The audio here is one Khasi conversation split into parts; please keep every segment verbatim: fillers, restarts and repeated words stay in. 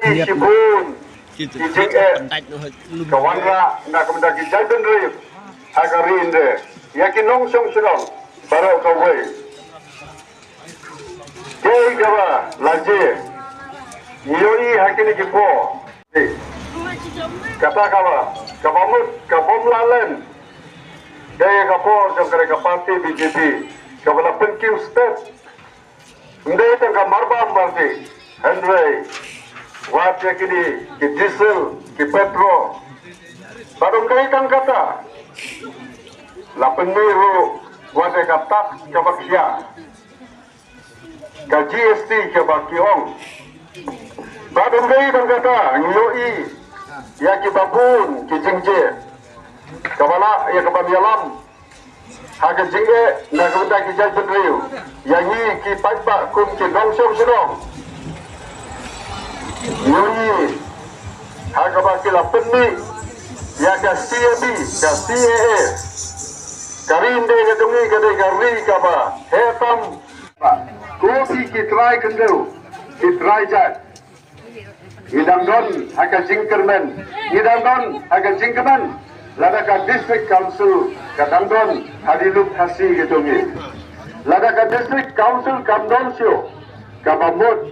Shibun ki jingeh ka wanrah na ka bynta ki jaitbynriew ha ka ri India, ïa ki nongshong shnong baroh kawei. Kaei kaba la jia, ngi ïohi ha kine ki por, kata kaba, kaba mut ka bym lah len, dei ka por jong kane ka party B J P kaba la pynkiew step. Ym dei tang ka marbam bang ti, hynrei wat ïa kine ki diesel, ki petrol. Bad ym dei tang kata, la pynmih ruh wat ïa ka tax kaba khia, ka G S T kaba ki ong. Bad ym dei tang kata, ngi ïohi ïa kiba bun ki jingjia kaba lah ïa ka ban ïalam ha ka jingeh na ka bynta ki jaitbynriew ïa ngi ki paidbah kum ki nongshong shnong. Ngi ïohi ha kaba ki la pynmih ïa ka C A B, ka C A A. Ka ri India ka jong ngi ka dei ka ri kaba heh tam. Ko phi ki trai khyndew, ki trai jait, ngi dang don ha ka jingkyrmen, ngi dang don ha ka jingkmen. Lada ka District Council ka dang don ha ri Ri Khasi ka jong ngi, lada ka District Council kam don shuh, kaba mut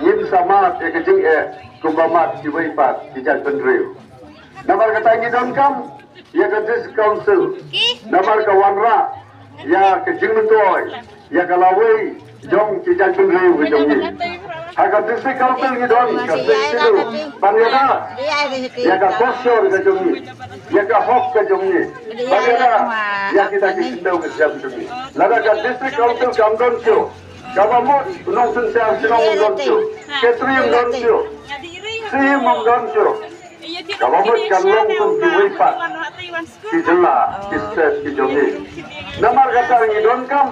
ngin sa mad ïa ka jingeh kumba mad kiwei pat ki jaitbynriew. Namar kata ngi donkam ïa ka District Council, namar ka wanrah ïa ka jingmyntoi, ïa ka lawei jong ki jaitbynriew ka jong ngi. Ha ka District Council ngi don ka Sixth Schedule ban ïada ïa ka korsor ka jong ngi, ïa ka hok ka jong ngi, ban ïada ïa kita ki khyndew ka jong ngi. Lada ka District Council kam don shuh, kaba mut u nongsynshar shnong um don shuh, khetri um don shuh, sim um don shuh. Kaba mut kan long kum kiwei pat ki jylla, ki state ki jong ngi. Namar kata ngi donkam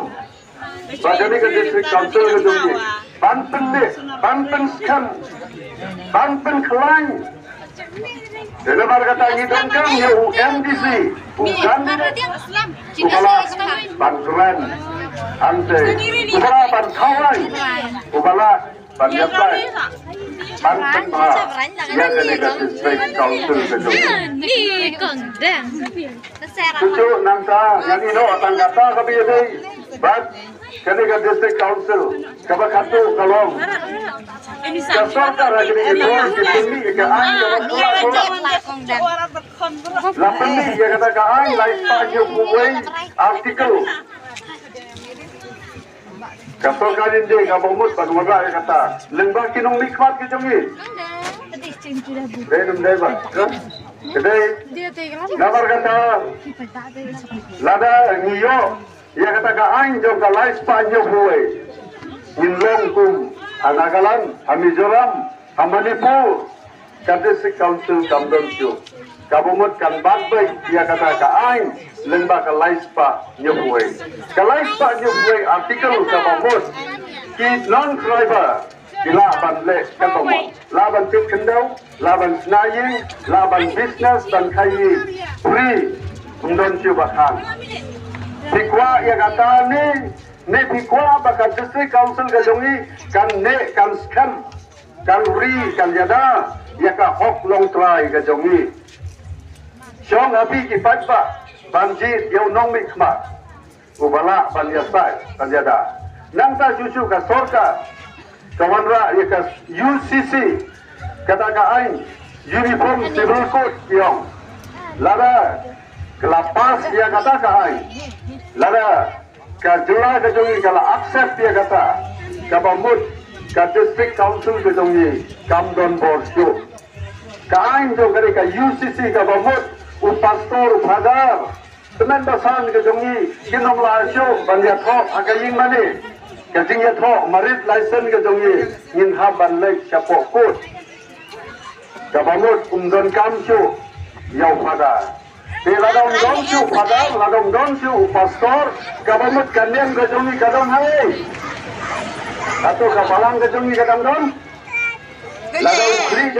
ba kane ka District Council ka jong ngi ban pynleh, ban pynskhem, ban pynkhlaiñ. Te namar kata ngi donkam ïa u M D C, u candidate uba lah ban kren, hangtei uba lah ban khawañ, uba lah ban ïatai, ban pynbha ïa kane ka District Council ka jong ngi. Ni kong dang. Shuh shuh nangta ngan ïehnoh tang kata kaba ïadei bad kane ka District Council kaba katto ka long, ka sorkar ha kine ki por ki pynmih ïa ka aiñ kaba khula khula. La pynmih ïa kata ka aiñ lai spah hynñiewphew wei article. Ka sorkar India kaba mut ban wanrah ïa kata lyngba ki nongmihkhmat ki jong ngi. Dei nym dei ba ka dei. Namar kata lada ngi ïoh ïa kata ka aiñ jong ka lai spah hynñiewphew wei, ngin long kum ha Nagaland, ha Mizoram, ha Manipur. Ka District Council kam don shuh, kaba mut kan bat beit ïa kata ka aiñ lyngba ka lai spah hynñiewphew wei. Ka lai spah hynñiewphew wei article kaba mut ki non-tribal ki lah ban leh katba mon, lah ban tip khyndew, lah ban shna ïing, lah ban business, ban khaïi free, ym don shuh ba khang. Phi kwah ïa kata ne, ne phi kwah ba ka District Council ka jong ngi kan neh, kan skhem, kan ri, kan ïada ïa ka hok longtrai ka jong ngi? Shong ha phi ki paidbah ban jied ïa u nongmihkhmat uba lah ban ïasaid ban ïada. Nangta shuh shuh ka sorkar ka wanrah ïa ka U C C, kata ka aiñ Uniform Civil Code ki ong. Lada ka la pass ïa kata ka aiñ, lada ka jylla ka jong ngi ka la accept ïa kata, kaba mut ka District Council ka jong ngi kam don bor shuh. Ka aiñ jong kane ka U C C kaba mut u pastor, u phadar, tymmen basan ka jong ngi kin ym lah shuh ban ïathoh ha ka ïing mane. Ka jingïathoh marriage license ka jong ngi ngin hap ban leit shapoh court. Kaba mut um donkam shuh ïa u phadar. Te lada um don shuh u phadar, lada um don shuh u pastor, kaba mut ka niam ka jong ngi ka don haei? Hato ka balang ka jong ngi ka dang don? Lada u khlieh jong